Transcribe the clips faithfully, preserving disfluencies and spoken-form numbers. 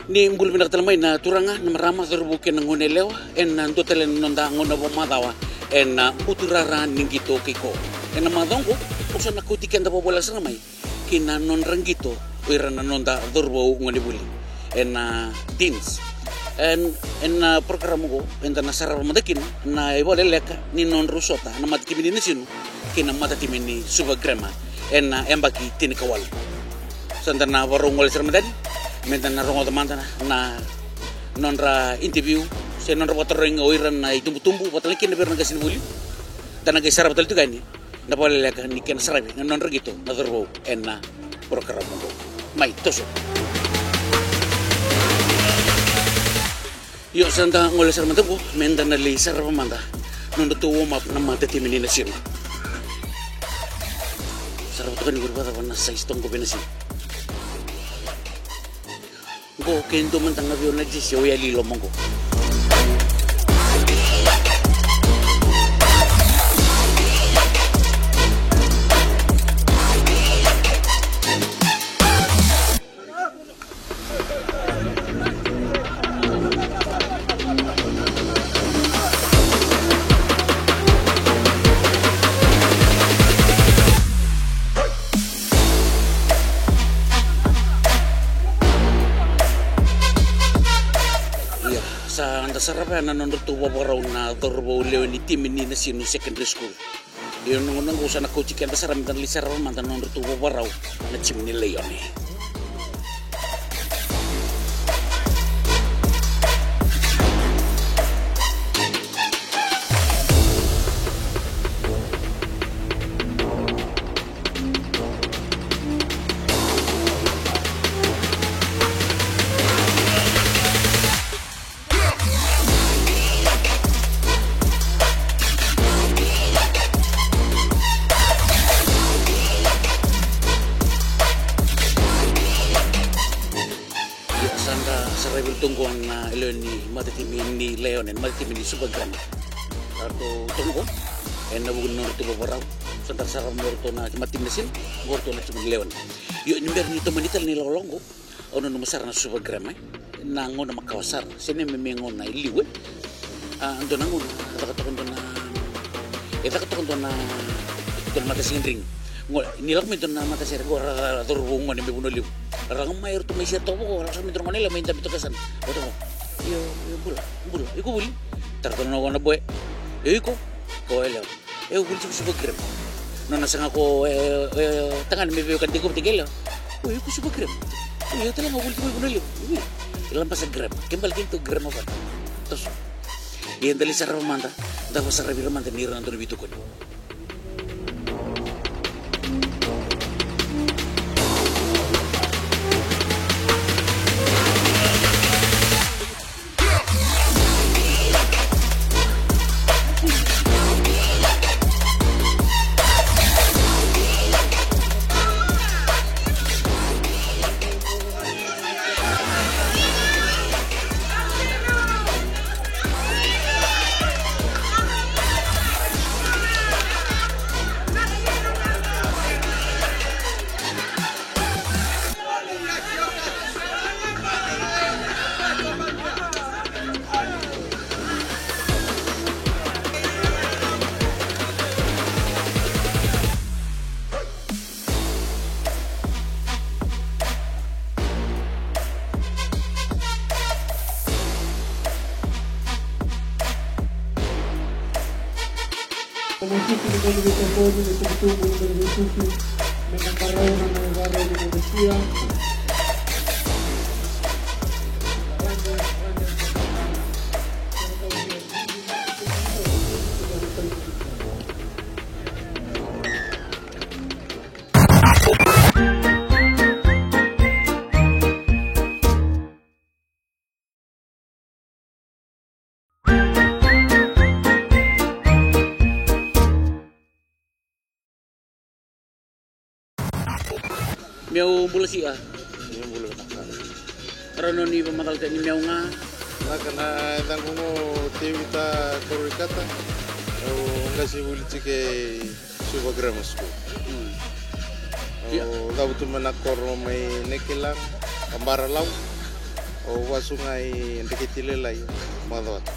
Ni bula vinaka tale mai na turaga, na marama, cauravou kei na gone yalewa ena dua tale na noda gauna vakamacawa ena buturara ni qito kei ko. Ena macawa oqo au sa na kauti keda vakavuvale sara mai ki na nodra qito o ira na noda cauravou gonevuli ena teens. Ena porokaramu oqo eda na sarava mada kina na ivakaleleka ni nodrau sota na matatimi ni Nasinu kei na matatimi ni Suva Grammar ena yabaki tinikawalu. Sa da na vakarau gole sara mada yani meda na rogoca mada na nodra interview se nodra vakatarogi o ira na itubutubu vata kei na vei ira na qasenivuli. Da na qai sarava tale tiko yani na vakaleleka ni kena saravi na nodra qito na cauravou ena porokaramu oqo. Mai toso. Io, sa da gole sara mada oqo meda na lai sarava mada nodratou warm up na matatimi ni Nasinu. Sarava toka ni ko ri vakacava na size toka oqo vei Nasinu. Oqo ke dua mada ga vei au na jersey au yali i loma oqo. Ia, sa da sarava na nodratou vakavakarau na cauravou lewe ni timi ni Nasinu Secondary School. Io, na gauna oqo sa na kauti keda sara meda na lai sarava mada na nodratou vakavakarau na timi ni Laione. Ia, sa da saravi tu oqo na lewe ni matatimi ni Laione, matatimi ni Suva Grammar. Ratou tu oqo ena vuku ni nodratou vakavakarau. Sa da sarava mai ratou na matatimi ni Nasinu, oqo ratou na timi ni Laione. Io, ni bera ni tomani tale na ilakolako oqo, au nanuma sara na Suva Grammar, e na gauna makawa sara, se na me me gauna e liu, e. A, dua na gauna e caka toka dua na, e caka toka dua na, dua na matasigidrigi. Oqo ni lako mai dua na matasere oqo, ra, ra, ra cauravou gone mai Vanua Levu. Ra lako mai, ratou mai se toka vaqo, ra lako sara mai dua na gone yalewa mai dabe toka e yasana. Vata vaqo. Io, io, bula, bula, iko vuli? Tara toka na gone boy. Io, iko? Ko yalewa. E, au vuli tiko Suva Grammar. Nona saga ko, e, e, tagane me veiwekani tiko vata kei yalewa. Oi, iko Suva Grammar? Oi, au tale ga au vuli tiko mai Vanua Levu. Oi, e Labasa Grammar. Ke bale keitou grammar vata. Toso. Ia, da lai sarava mada, da vakasaravi ira mada ni ra na dau na veitokoni. Meu bula si a. Meu bula. Rau noni vamacala tani meu ga. Laka na yacaqu qo Tevita Karuikata. Au qasi vuli tiko e Suva Grammar School. Mm. Au cavutu mai na koro mai Nekilang, Kabaralau. Au vasu ga i Dreketi Lailai, Macuata.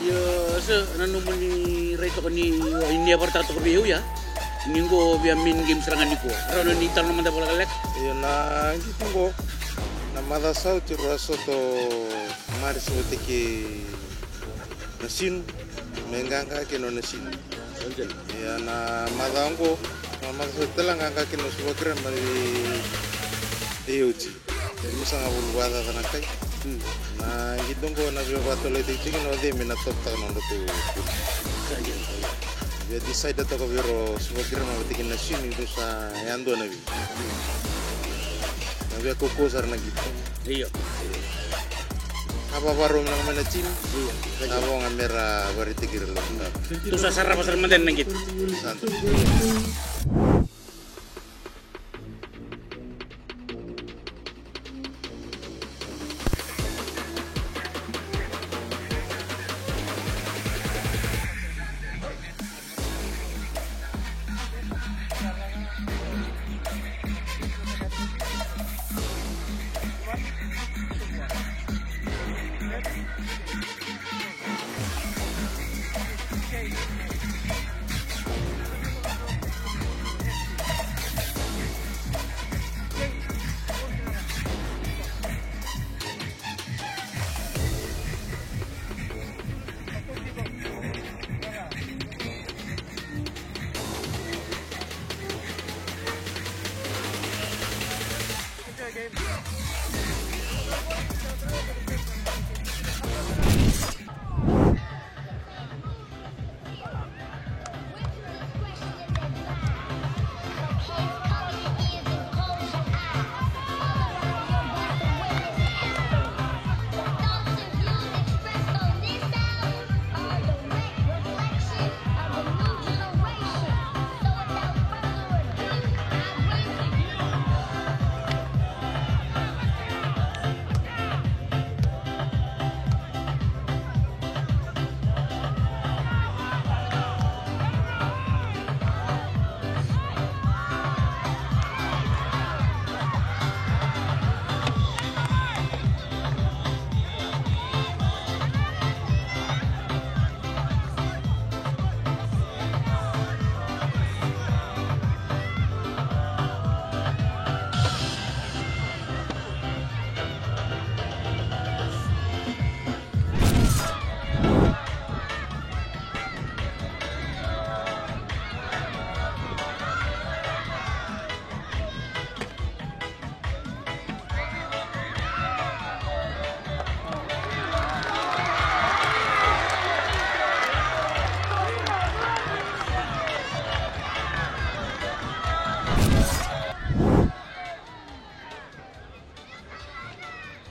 Io, so na nomuni rai toka ni, ni a varataka toka vei au ya. Ni qo via main game sara ga nikua. Rawa ni talanoa mada vakalekaleka. Io, na qito qo, na maca sa oti rau a soto Marist vata kei Nasinu, me qaqa kina o Nasinu. Ia na maca qo, na maca sa oti tale ga qaqa kina o Suva Grammar vei, vei Oti. Ia ni sa ga vulu vakacaca na kai. Na qito qo na via vakatolai tiko na o cei me na toptaka na nodratou. Via decide toka vei ira o Suva Grammar vata kei Nasinu, ni rau sa yadua na vei. Na via kaukauwa sara na qito. Io. Ka vavarau vinaka mai na team. Io. Sa vo ga me ra vakaraitaki ira. Tou sa sarava sara mada na qito. Sa dua.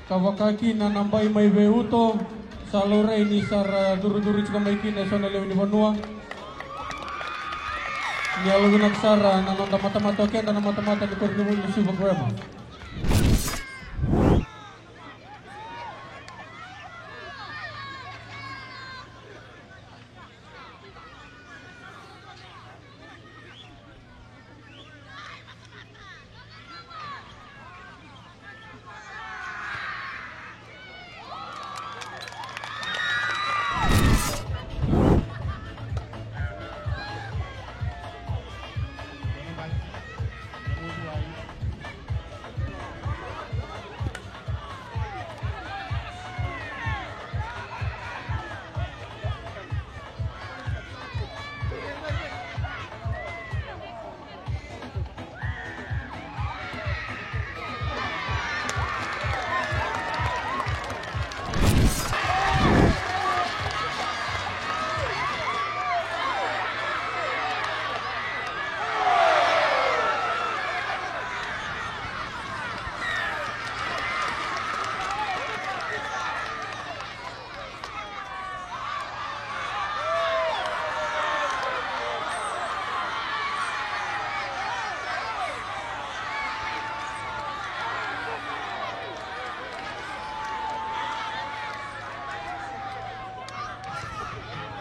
Ka vaka kina na bai mai vei Uto, sa laurai ni sa ra curucuru tiko mai kina e so na lewe ni vanua. Ni yalovinaka sara na noda matamata o keda na matamata ni koronivuli ni Suva Grammar.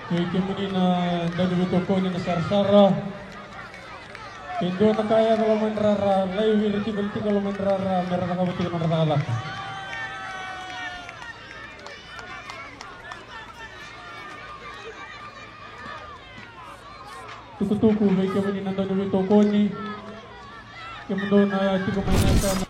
Kei kemuni na dauniveitokoni, na sarasara. Ke dua na ka e yaco lomadrara, laivi ira tiko, tiko lomadrara me ra cakava tiko na nodra cakacaka. Tukutuku vei kemuni na dauniveitokoni, kemudou na tiko mai na yasana.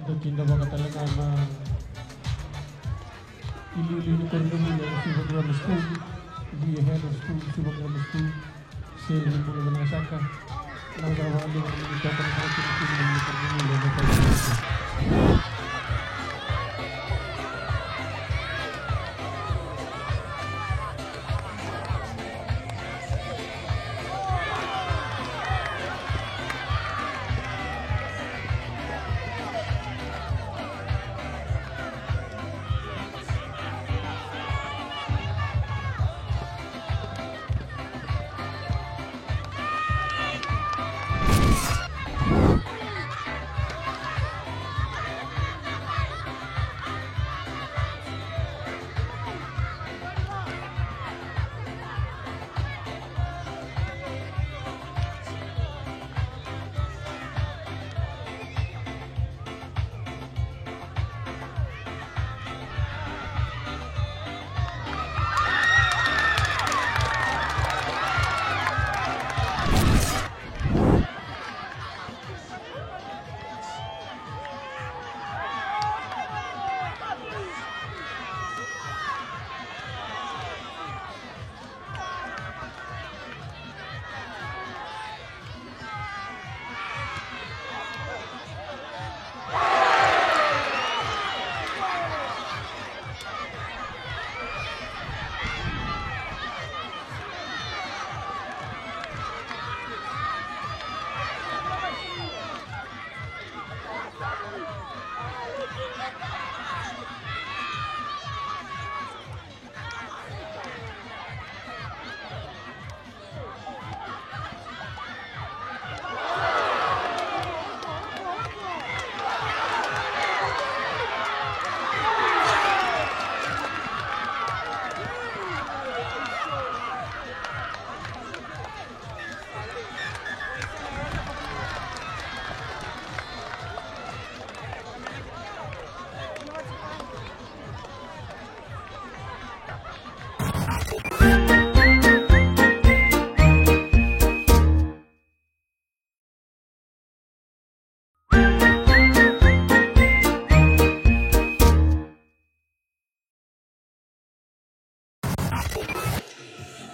Dou kidavaka tale ga na iliuliu ni koronivuli ena Suva Grammar School, the head of school, Suva Grammar School. Sega ni bula vinaka saka. Na cava ni toka na kina kina ni koronivuli ena Suva.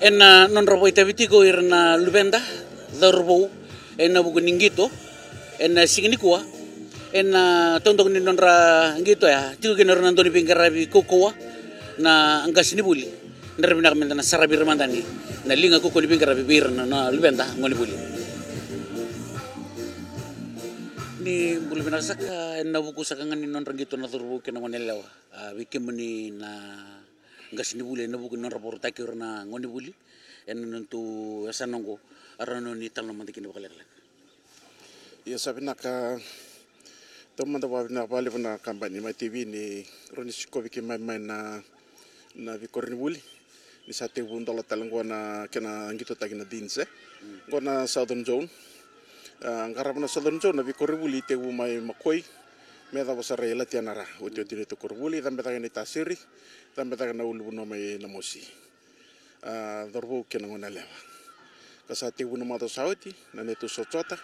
Ena nodra vakaitavi tiko ira na luveda, cauravou, ena vuku ni qito, ena siga nikua, ena taudaku ni nodra qito ya, tiko kina ira na dauniveiqaravi kaukauwa, na qasenivuli. Dra vinaka meda na saravi ira mada ni na liga kaukauwa ni veiqaravi vei ira na, na luveda gonevuli. Ni bula vinaka saka, ena vuku saka ga ni nodra qito na cauravou kei na goneyalewa. A, vei kemuni na qasenivuli, ena vuku ni nodra vakarautaki ira na gonevuli ena nodatou yasana oqo, a, rawa ni talanoa mada kina vakalekaleka. Ia sa vinaka, taumada vakavinaka vakalevu na kabani mai T V ni rawa ni sikovi keimami mai na, na veikoronivuli. Ni sa tekivu dola tale qo na kena qitotaki na deans, e. Qo na Southern Zone. A, qarava na Southern Zone na veikoronivuli tekivu mai Makoi me yacova sara i Latianara, otioti ni neitou koronivuli, cabe cake na iTasiri, cabe cake na ulunivanua mai Namosi. A, cauravou kei na goneyalewa. Ka sa tekivu na macawa sa oti na neitou sotasota.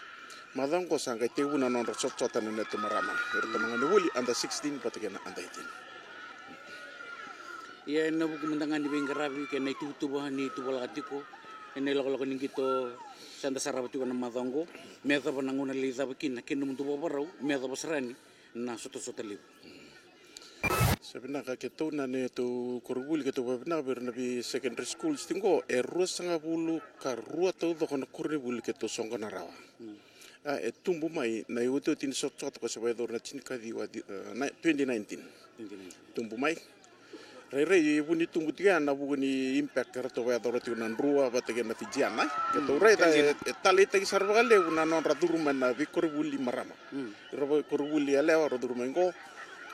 Macawa oqo sa qai tekivu na nodra sotasota na neitou marama, iratou na gonevuli under sixteen vata kei na under eighteen. Ia ena vuku mada ga ni veiqaravi kei na ituvatuva ni tuvalaka tiko ena ilakolako ni qito, sa da sarava tiko na macawa oqo, me yacova na gauna lai cava kina, kei na nomudou vakavakarau me yacova sara yani na sotasota levu. Sa vinaka, keitou na neitou koronivuli, keitou vakavinaka vei ira na vei secondary schools tiko qo, e ruasagavulu ka rua taucoko na koronivuli keitou soqona rawa. A, e tubu mai na iotioti ni sotasota ko se vakayacori na tinikaciwa, e, na twenty nineteen. Twenty nineteen. Tubu mai. rairai vuni tubu tiko ya na vuku ni impact eratou vakayacora tiko na Drua vata kei na Fijiana. Keitou raica e, e taleitaki sara vakalevu na nodra curu mai na veikoronivuli marama. Ira veikoronivuli yalewa ra curu mai qo.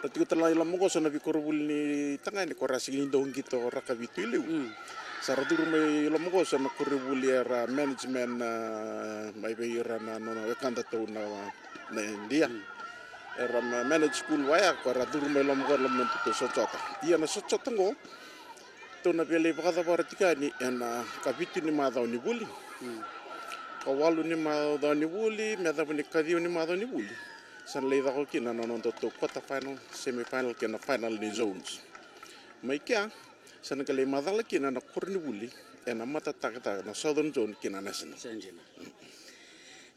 Ra tiko tale i loma qo so na veikoronivuli ni tagane ko ra sega ni dau qito rakavi tu i liu. Sa ra curu mai loma qo so na koronivuli era management, a, mai vei ira na nona wekadatou na, na Idia. Era ma-, manage school vaya ko ra curu mai loma qo loma na tutu sotsota. Ia na sotsota qo tou na via lai vakacavara tiko yani ena kavitu ni macawa ni vuli. Kawalu ni macawa ni vuli me yacova ni kaciwa ni macawa ni vuli. Sa na lai caka kina na nodatou quarter final, semi final kei na final ni zones. Mai kea sa na qai lai macala kina na koronivuli ena matatakitaka na Southern Zone kei na National. Sa dina.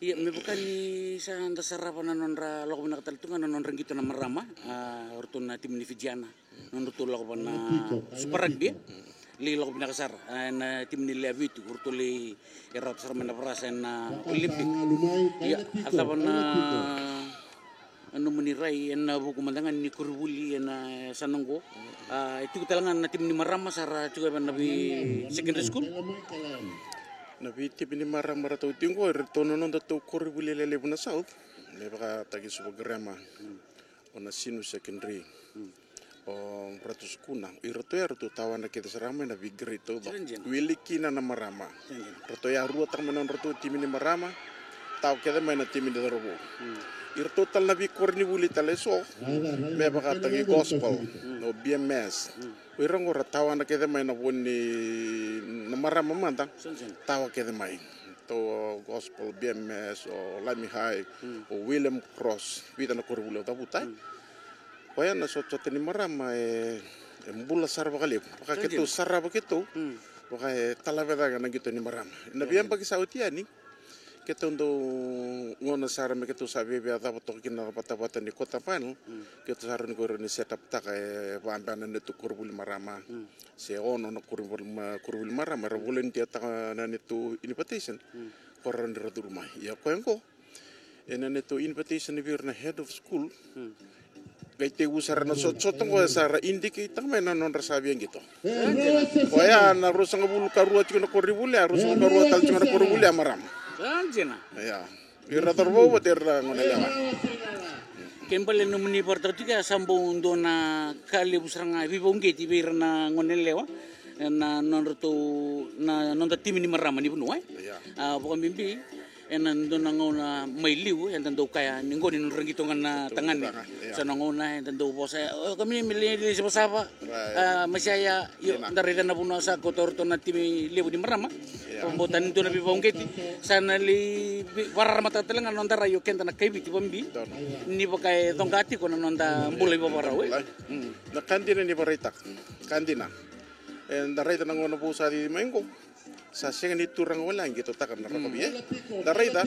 Ia, me vaka ni sa da sarava na nodra lako vinaka tale tu ga na nodra qito na marama, a, o ratou na timi ni Fijiana. Nodratou lako va na Super Rugby, e? Lai lako vinaka sara, e, na timi ni lewe vitu, o ratou lai rawata sara mai na varasa ena Olympic. Ia, a cava na, na nomuni rai ena vuku mada ga ni koronivuli ena yasana qo? A, e tiko tale ga na timi ni marama sa ra tiko ena vei secondary school? Na veitimi ni marama ratou tiko qo, iratou na nodatou koronivuli lelevu na South, me vakataki Suva Grammar. O Nasinu Secondary, o Ratu Sukuna, iratou ya ratou tawana kece sara mai na vei grade taucoko. Wili kina na marama. Ratou ya rua taka mai na nodratou timi ni marama, tawa kece mai na timi ni cauravou. Iratou tale na veikoronivuli tale eso, me vakataki Gospel, o B M S. O ira qo ra tawana kece mai na vo ni na marama mada, tawa kece mai. Tou o Gospel, B M S, o Lami High, o William Cross, vica na koronivuli au cavuta. Koya na sotasota ni marama e, e bula sara vakalevu. Vaka keitou sarava keitou, vaka e talavecaka na qito ni marama. Na veiyabaki sa oti yani, keitou dau gauna sara me keitou sa viavia cava toka kina na vatavata ni quarter final, keitou sa rawa ni ko ira ni set up taka e vabea na neitou koronivuli marama. Se ono na koronivuli ma-, koronivuli marama era volunteer taka na neitou invitation. Ko rawa ni ra curu mai. Ia koya qo, ena neitou invitation vei ira na head of school. Qai tekivu sara na sotasota qo e sa ra indicate taka mai na nodra sa via qito. Koya na ruasagavulu ka rua tiko na koronivuli, a ruasagavulu ka rua tale tiko na koronivuli a marama. Sa dina. Ia. Ira cauravou vata ira na goneyalewa. Kena ibalebale nomuni vakaraitaka tiko ya sa bau dua na ka levu sara ga veivakauqeti vei ira na goneyalewa. Ena nodratou, na noda timi ni marama ni vanua, e? Ia. A, vakabibi ena dua na gauna mai liu, eda dau kaya ni qo ni nodra qito ga na tagane. Sa na gauna eda dau vosa, o, kemuni me lai, lai savasava. A, mai sa ya, io, da raica na vanua sa kauta o ratou na timi levu ni marama. Vakabauta ni dua na veivakauqeti. Sa na lai vei-, vakararamataka tale ga na noda rai o keda na kai Viti vakabibi. Ni vaka e coqa tiko na noda bula ivakarau, e? Na ka dina ni vakaraitaka. Ka dina. Eda raica na gauna vou sa cici mai qo. Sa sega ni turaga wale a qitotaka na rakavi, e? Da raica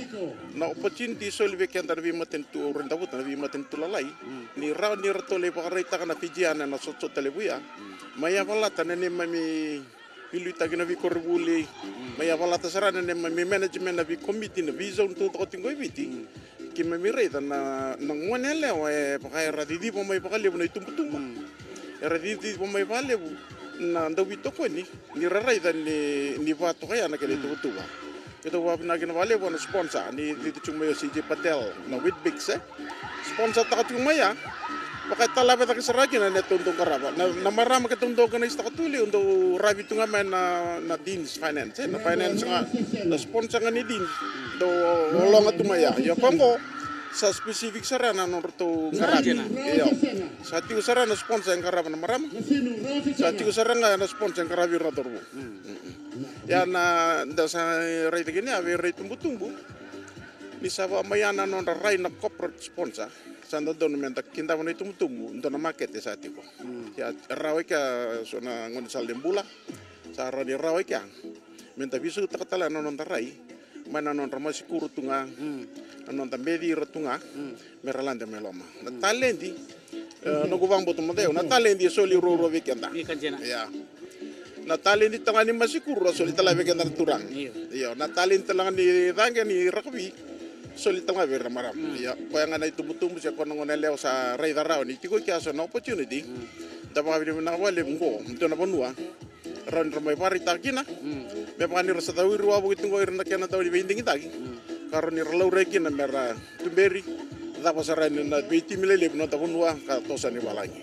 na opportunity e soli vei keda na veimatanitu, au rawa ni cavuta na veimatanitu lalai. Ni rawa ni ratou lai vakaraitaka na Fijiana ena sotasota levu ya. Mai yavalata na neimami veiliutaki na veikoronivuli. Mai yavalata sara na neimami management na veikomiti, na veizone taucoko tiko e Viti. Keimami raica na, na goneyalewa e vaka era ciciva mai vakalevu na itubutubu. Era ciciva mai vakalevu na dauveitokoni, ni ra raica ni, ni vakatoka ya na kena ituvatuva. Keitou vakavinavinaka vakalevu na sponsor, ni cici tiko mai o C J Patel, na Weet-Bix, e? Sponsor taka tiko mai ya. Vaka e talavecaka sara kina na neitou dau qarava. Na, na marama keitou dau organise taka tu e liu, dau ravi tu ga mai na, na Deans Finance, e? Na finance ga, na sponsor ga ni Deans. Dau ologa tu mai ya. Ia koya qo, sa specific sara na nodratou qaravi. Io. Sa tiko sara na sponsor e qarava na marama. Sa tiko sara ga na sponsor e qaravi ira na cauravou. Ia na, da sa raica kina ya vei ira na itubutubu. Ni sa vakamai ya na nodra rai na corporate sponsor. Sa dodonu meda kidava na itubutubu, dua na makete sa tiko. Ia rawa i kea so na gaunisala ni bula. Sa rawa ni rawa i kea. Meda veisautaka tale na noda rai mai na nodra masikuru tu ga, na noda beci ira tu ga, me ra lade mai loma. Na taledi, e, noqu vakabauta mada, io, na taledi e soli ruarua vei keda. Ia. Na taledi talega ni masikuru a soli tale vei keda na turaga. Io, na taledi talega ni caqe ni rakavi, soli talega vei ira na marama. Ia, koya ga na itubutubu se koya na goneyalewa sa raica rawa ni tiko i kea so na opportunity. Da vakavinavinaka vakalevu qo, dua na vanua rawa ni ra mai vakaraitaka kina. Me vaka ni ra sa cawiri wavoki tu qo ira na kena dau ni veidigitaki, ka rawa ni ra laurai kina me ra tuberi cava sara yani na veitimi lelevu na noda vanua ka toso yani valagi.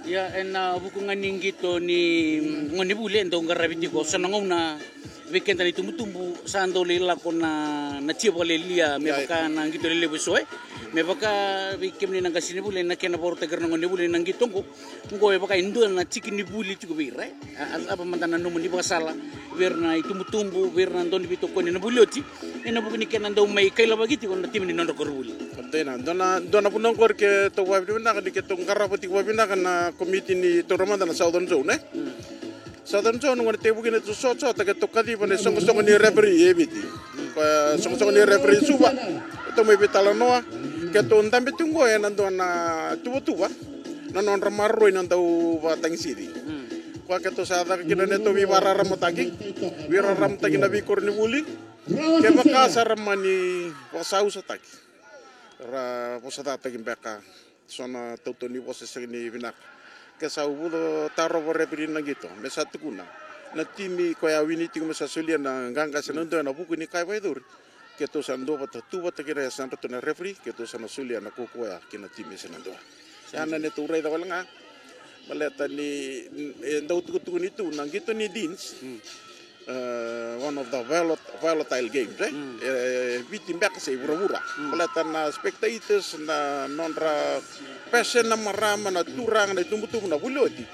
Ia ena vuku ga ni qito ni gonevuli e dau qaravi tiko so na gauna vei keda na itubutubu sa dau lai lako na, na tia vakalialia me vaka na qito lelevu eso e. Me vaka vei kemuni na qasenivuli ena kena vakarautaki ira na gonevuli ena qito oqo. Oqo e vaka e dua na tiki ni vuli tiko vei ira e. A cava mada na nomuni vakasala vei ira na itubutubu, vei ira na dau ni veitokoni ena vuli oti ena vuku ni kena dau mai kailavaki tiko na timi ni nodra koronivuli. Dua na, dua na, dua na vanua oqori keitou vakavinavinaka ni keitou qarava tiko vakavinaka na komiti ni taura mada na Southern Zone e. Southern Zone gona tevuki na tu sotsota keitou kaciva na isoqosoqo ni referee e Viti. Ko e soqosoqo ni referee Suva. Keitou mai veitalanoa keitou dabe tiko qo ena dua na tuvatuva na nodra maroroi na dau vakatagisici. Koya keitou sa caka kina na neitou veivakararamataki, veiraramataki na veikoronivuli. Kevaka sa ra mani vakasausataki, ra vosacataki beka so na tautau ni vosa sega ni vinaka. Ke sa uvuca tarova referee na qito me sa tukuna na timi koya a wini tiko me sa solia na qaqa se na dua ena vuku ni ka e vakayacori. Keitou sa duavata, tuvata kei na yasana ratou na referee, keitou sa na solia na kaukaua ya kei na timi se na dua. Ya na neitou raica wale ga. Baleta ni e dau tukutukuni tu na qito ni Deans. E, one of the volat-, volatile games e. E Viti beka se i vuravura. Baleta na spectators, na nodra passion na marama, na turaga, na itubutubu na vuli oti.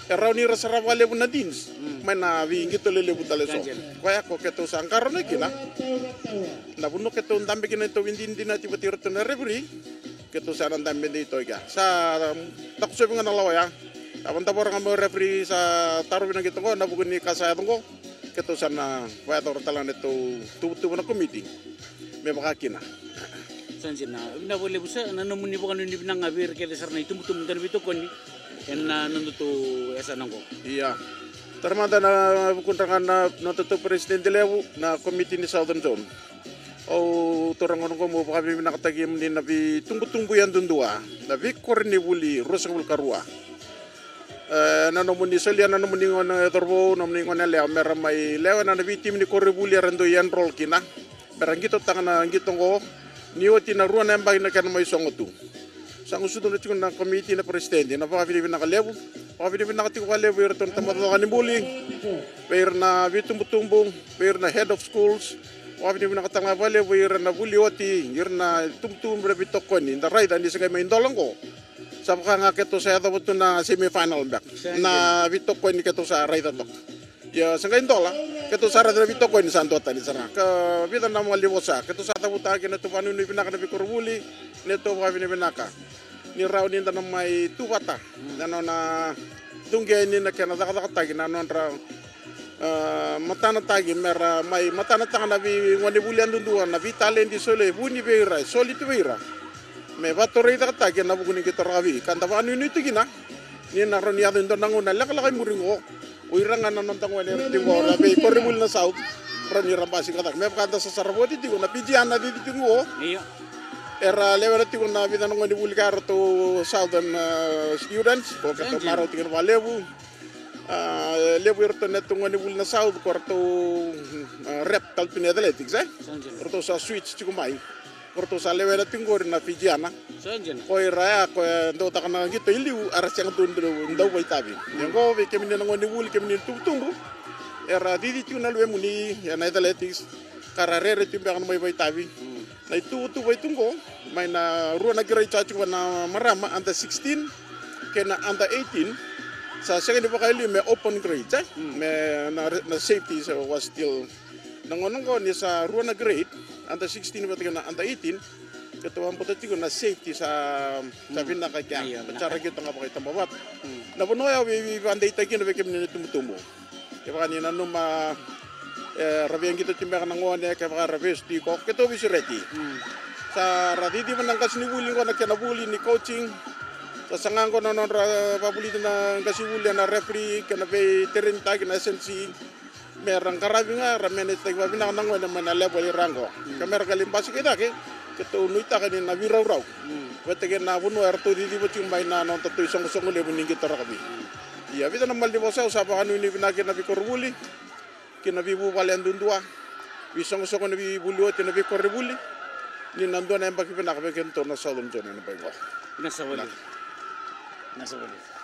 E rawa ni ra sara vakalevu na Deans mai na veiqito lelevu tale eso. Koya ko keitou sa qarauna kina na vanua keitou dabe kina, neitou veidinadinati vata iratou na referee. Keitou sa na dabe dei toka. Sa takosovi ga na lawa ya. Sa vadavora ga mai o referee sa tarovi na qito qo ena vuku ni ka sa yaco qo. Keitou sa na vakayacora tale ga neitou tuvatuva na komiti me vaka kina. Sa dina. Vinaka vakalevu sir, na nomuni vakanuinui vinaka ga vei ira kece sara na itubutubu dau ni veitokoni ena nodatou yasana qo. Ia. Tara mada na vukudra ga na nodatou peresitedi levu na komiti ni Southern Zone. Au taura na gauna oqo meu vakavinavinakataki kemuni na veitubutubu yadudua, na veikoronivuli ruasagavulu ka rua. E, na nomuni solia na nomuni gone cauravou, nomuni gone yalewa me ra mai lewena na veitimi ni koronivuli era dau enroll kina me ra qitotaka na qito oqo. Ni oti na rua na yabaki na kena mai sogo tu. Sa gusudu na tiko na komiti, na peresitedi, na vakavinavinaka levu. Vakavinavinaka tiko vakalevu vei iratou na tabacakacaka ni buli, vei ira na veitubutubu, vei ira na head of schools. Vakavinavinaka tale ga vakalevu vei ira na vuli oti, ira na itubutubu, na veitokoni. Da raica ni se qai mai dola oqo, sa vaka ga keitou sa yacova tu na semi final beka na veitokoni keitou sa raica toka. Ia se qai dola, keitou sa raica na veitokoni sa duatani sara ga. Ka vica na malivosa keitou sa cavuta kei na neitou vakanuinui vinaka na veikoronivuli. Neitou vakavinavinaka ni rawa ni da na mai tu vata na nona cuqeni na kena cakacakataki na nodra, a, matanataki me ra mai matanataka na veigonevuli yadudua, na veitaledi soli e vuni vei ira, e soli tu vei ira. Me vatoreicakataki ena vuku ni qito rakavi ka da vakanuinui tu kina. Ni na rawa ni yaco e dua na gauna lekaleka i muri qo, o ira ga na noda gone era tiko qo na veikoronivuli na South, rawa ni ra basika cake. Me vaka da sa sara voti tiko na Fijiana cici tiko qo. Io. Era lewena tiko na vica na gonevuli ka eratou Southern, e, students, ko keitou marautaka kina vakalevu. A, levu iratou na neitou gonevuli na South ko ratou, e, rep tale tu ni athletics e. Ratou sa switch tiko mai. Ko ratou sa lewena tiko qori na Fijiana. Ko ira ya ko e dau taka na qito i liu, era sega tu ni dau vakaitavi. Ia qo vei kemuni na gonevuli, kemuni na tubutubu era cici tiko na luvemuni ena athletics, ka ra rere tiko beka na mai vakaitavi. Na ituvatuva e tu qo, mai na rua na grade sa tiko na marama, under sixteen kei na under eighteen. Sa sega ni vaka e liu me open grade e. Me na, na safety was still Na gauna oqo ni sa rua na grade, under sixteen vata kei na under eighteen, keitou vakabauta tiko na safety sa, sa vinaka kea. Sa ra qito ga vakaitabavata. Na vanua ya au vei, veivakadeitaki kina vei kemuni na itubutubu. Kevaka ni nanuma, e, ra via qito tiko beka na gone, kevaka ra vesu tiko, keitou veisureti. Sa ra ciciva na qasenivuli oqo na kena vuli ni coaching. Sa saga oqo na nodra vakavulici na qasenivuli ena referee kei na veiterenitaki na S N C. Me ra qaravi ga, ra manage-taki vakavinaka na gone mai na level i ra oqo. Ka me ra qai lai basika i cake Keitou nuitaka ni na veiraurau vata kei na vanua eratou ciciva tiko mai na nodatou isoqosoqo levu ni qito rakavi. Ia vica na mala ni vosa au sa vakanuinui vinaka kei na veikoronivuli, kei na veivuvale yadudua, veisoqosoqo ni veivuli oti, na veikoronivuli, ni na dua na yabaki vinaka vei kedatou na Southern Zone ena bai qo. Vinaka sa voli. Vinaka sa voli.